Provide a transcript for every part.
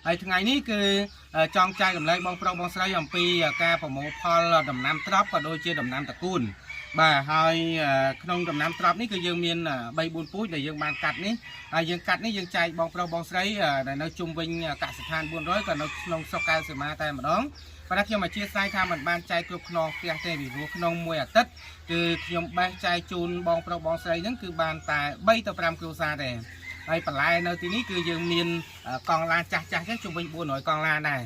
ហើយថ្ងៃនេះគឺចង់ចែករំលែកបងប្រុសបងស្រីអំពីការប្រមូលផលដំណាំត្រប់ក៏ដូចជាដំណាំតកូនបាទហើយក្នុងដំណាំត្រប់នេះគឺយើងមាន3 4ពូជដែលយើងបានកាត់នេះហើយយើងកាត់នេះយើងចែកបងប្រុសបងស្រីដែលនៅជុំវិញកសិដ្ឋាន400ក៏នៅក្នុងស្រុកកែវសីមាតែម្ដងប៉ុន្តែខ្ញុំអធិស្ឋានថាมันបានចែកគ្រប់ខ្នងផ្ទះទេពីព្រោះក្នុងមួយអាទិត្យគឺខ្ញុំបេះចែកជូនបងប្រុសបងស្រីហ្នឹងគឺបានតែ3ទៅ5គ្រួសារទេហើយបន្លែនៅទីនេះគឺយើងមានកង់ឡានចាស់ចាស់ចឹងជុំវិញ400កង់ឡានដែរ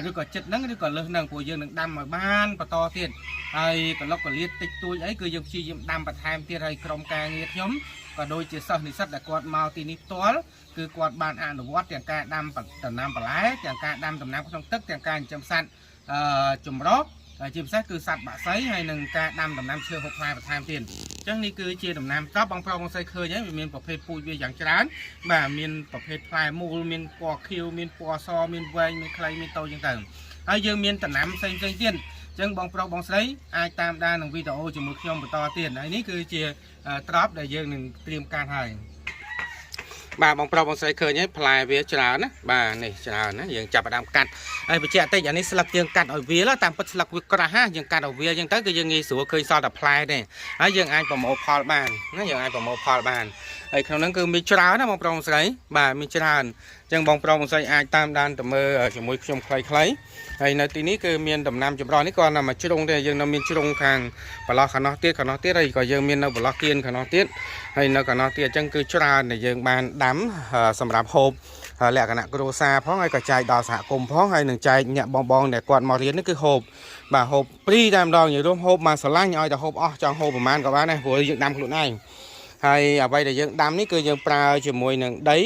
ឬក៏ចិត្តហ្នឹងឬក៏លើសហ្នឹងព្រោះយើងនឹងដាំឲ្យបានបន្តទៀតហើយកលុកកលៀតតិចតួចអីគឺយើងព្យាយាមដាំបន្ថែមទៀតហើយក្រុមការងារខ្ញុំក៏ដូចជាសិស្សនិស្សិតដែលគាត់មកទីនេះផ្ទាល់គឺគាត់បានអនុវត្តទាំងការដាំដំណាំបន្លែទាំងការដាំដំណាំក្នុងទឹកទាំងការចិញ្ចឹមសត្វអឺចម្រុះហើយជាពិសេសគឺសត្វបក្សីហើយនឹងការដាំដំណាំឈើហូបផ្លែបន្ថែមទៀតអញ្ចឹងនេះគឺជាដំណាំត្រប់បងប្រុសបងស្រីឃើញហើយវាមានប្រភេទពូជវាយ៉ាងច្រើនបាទមានប្រភេទផ្លែមូលមានពណ៌ខៀវមានពណ៌សមានវែងមានខ្លីមានតូចអញ្ចឹងទៅហើយយើងមានដំណាំផ្សេងផ្សេងទៀតអញ្ចឹងបងប្រុសបងស្រីអាចតាមដាននឹងវីដេអូជាមួយខ្ញុំបន្តទៀតហើយនេះគឺជាត្រប់ដែលយើងនឹងត្រៀមកាត់ហើយបាទបងប្រុសបងស្រីឃើញហើយផ្លែវាច្រើនណាបាទនេះច្រើនណាយើងចាប់ផ្ដើមកាត់ហើយបញ្ជាក់តិចអានេះស្លឹកយើងកាត់ឲ្យវាលតាមពិតស្លឹកវាក្រាស់ណាយើងកាត់ឲ្យវាអញ្ចឹងទៅគឺយើងងាយស្រួលឃើញសល់តែផ្លែទេហើយយើងអាចប្រមូលផលបានណាយើងអាចប្រមូលផលបានហើយក្នុងហ្នឹងគឺមានច្រើនណាបងប្រុសបងស្រីបាទមានច្រើនអញ្ចឹងបងប្រុសបងស្រីអាចតាមដានទៅមើលជាមួយខ្ញុំខ្លីៗហើយនៅទីនេះគឺមានដំណាំចម្រុះនេះគាត់តែមកជ្រុងទេយើងនៅមានជ្រុងខាងប្រឡោះខាងនោះទៀតខាងនោះទៀតហើយក៏យើងមាននៅប្រឡោះគៀនខាងនោះទៀតហើយនៅខាងនោះទៀតអញ្ចឹងគឺច្រើនដែលយើងបានដាំសម្រាប់ហូបលក្ខណៈគ្រួសារផងហើយក៏ចែកដល់សហគមន៍ផងហើយនឹងចែកអ្នកបងបងដែលគាត់មករៀននេះគឺហូបបាទហូប free តែម្ដងនិយាយរួមហូបមកស្រឡាញ់ឲ្យតែហូបអស់ចង់ហូបប្រហែលក៏បានដែរព្រោះយើងដាំខ្លួនឯងហើយអ្វីដែលយើងដាំនេះគឺយើងប្រើជាមួយនឹងដី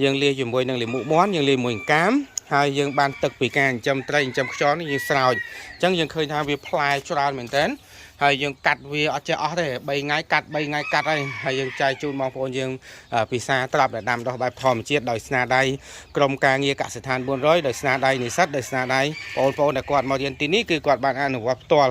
យើងលាយជាមួយនឹងលាមកមាន់យើងលាយជាមួយកាមហើយយើងបានទឹកពីការចិញ្ចឹមត្រីចិញ្ចឹមខ្យល់នេះយើងស្រោចអញ្ចឹងយើងឃើញថាវាផ្លែច្រើនមែនតើហើយយើងកាត់វាអត់ចេះអស់ទេ3ថ្ងៃកាត់3ថ្ងៃកាត់ហើយហើយយើងចែកជូនបងប្អូនយើងពិសាត្រាប់ដែលដាំដុះបែបធម្មជាតិដោយស្នាដៃក្រុមការងារកសិដ្ឋាន400ដោយស្នាដៃនិស្សិតដោយស្នាដៃបងប្អូនដែលគាត់មករៀនទីនេះគឺគាត់បានអនុវត្តផ្ទាល់។